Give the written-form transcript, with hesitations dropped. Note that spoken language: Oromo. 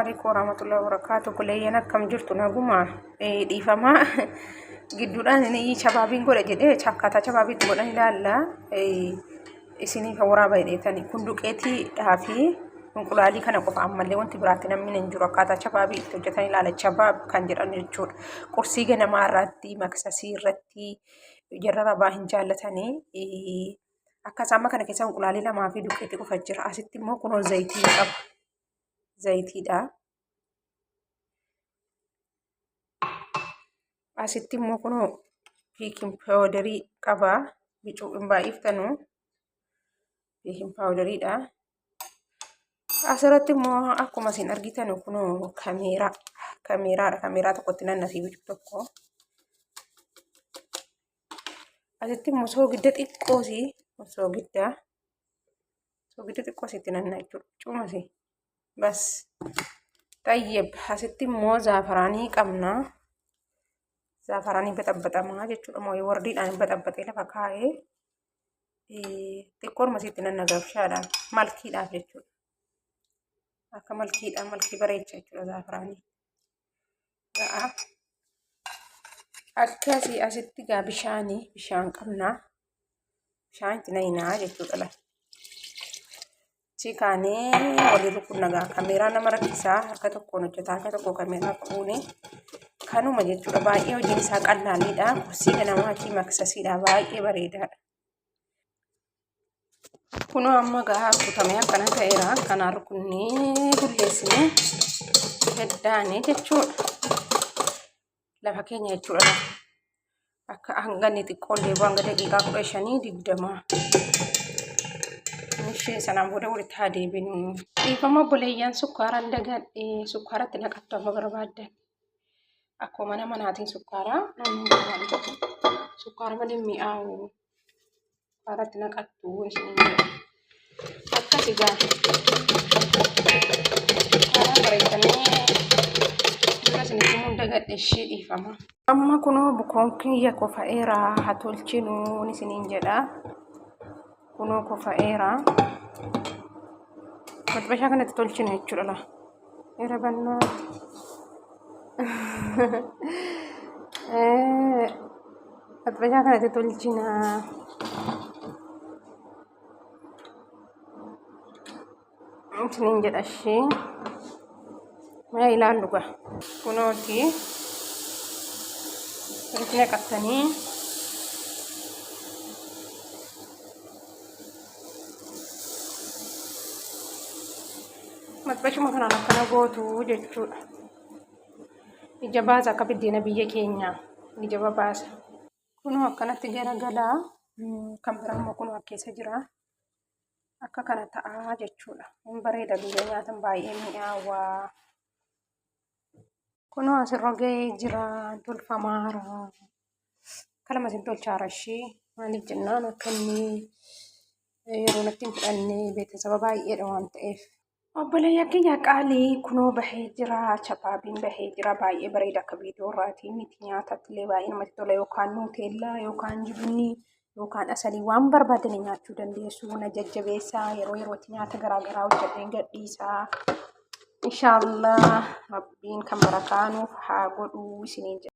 Assalaamu alaikum warahmatullahi wabarakatuh. Obboleeyyan, akkam jirtu? Naguma? Dhiifama, gidduudhaan inni chabaabiin godha jedhee akkaataa chabaabiitti godhan ilaalla. Isiniif waraaba jedheetani. Kun duqeetiidhaa fi inqulaalii kana qofa, ammallee wanti biraatti namni hin jiru. Akkaataa chabaabii itti hojjetan ilaala. Chabaab kan jedhan jechuudha. Qursii ganamaa irratti, maksasii irratti jarra rabaa hin jaallatanii. Akkas amma kana keessa inqulaalii lamaa fi duqeetii qofa jira. Asitti immoo kunoo zayitii qaba. Zayitiidha. Asitti immoo kunoo baking powderii qaba. Bicuu hin baay'iftanu. Baking powderiidha. Asirratti immoo akkuma isin argitan kunoo kameeraa. Kameeraadha. Kameeraa tokkotti nannasii bicuu tokko. Asitti immoo soogidda xiqqoosii, soogidda. Soogidda xiqqoo asitti nanna jechuudha. Cumasi. Bas. Tayyib, asitti immoo zaafaraanii qabna. Zaafaraanii baxaxamaa jechuudha. Mooyii wardiidhaan baxaxaxee lafa kaa'ee xiqqoodhuma asitti nanna gabshaadhaan malkiidhaaf jechuudha. Akka malkiidhaan malkii bareecha jechuudha zaafaraanii. Ga'a. Akkasii asitti gaa bishaanii bishaan qabna. Bishaan itti naqnaa jechuudha lafa. Chikaanii walii rukunna gaa kameeraa nama rakkisaa, harka tokkoon hojjetaa, harka tokko kameeraa qabuuni. Kanuma jechuudha, baay'ee hojiin isaa qallaaliidha. Kursii ganamaatii maksasiidha, baay'ee bareedaadha. Kunoo amma gaa rukutamee akkana ta'eera. Kanaan rukunnee bulleessinee heddaanii jechuudha. Lafa keenya jechuudha. Akka hanga inni xiqqoollee hanga daqiiqaa 15, 20. Ishee sanaan booda walitti haa deebinu. Dhiifama obboleeyyan, sukkaaraan dagadhee, sukkaaratti naqattu amma barbaaddan. Akkuma mana manaatiin sukkaara namni barbaadu. Sukkaara malee mi'aawu. Sukkaaratti naqattu isiniin jedha. Akkas egaa. Sukkaara bareechanii dura isinitti himuun dagadhe, ishee dhiifama. Amma kunoo bukoon kiyya kofa'eera, haa tolchinuun isiniin jedha. Kunoo kofa'eera. Maxxashaa kanatti tolchina jechuudha laa. Era bannaa. Maxxashaa kanatti tolchina. Isiniin jedha ishee. Mee ilaallu gaa. Kunooti. Sirriitti naqattanii. Maxxashuma kanaan akkana gootu jechuudha. Ija baasa akka biddeena biyya keenyaa. Ija babaasa. Kunoo akkanatti garagalaa. Kan biraa immoo kunoo keessa jira. Akka kana ta'a jechuudha. Hin bareeda, guyyaa nyaatan baay'ee mi'aawaa. Kunoo asirra gahee jira. Tolfamaara. Kalama isin tolchaara ishee. Maaliif jennaan, akka inni yeroo natti hin fudhanne beeksisa baay'eedha waan ta'eef. Obboleeyyan kiyya qaalii, kunoo bahee jira. Chabaabiin bahee jira. Baay'ee bareeda, akka viidiyoo irraatii miti. Nyaatatti illee baay'ee namatti tola. Yookaan nuuteellaa yookaan jibinnii yookaan asalii waan barbaadanii nyaachuu dandeessu. Na jajjabeessaa, yeroo yerootti nyaata garaagaraa hojjedheen gadhiisaa. Inshaallah, Rabbiin kan barakaa nuuf haa godhu isiniin jedha.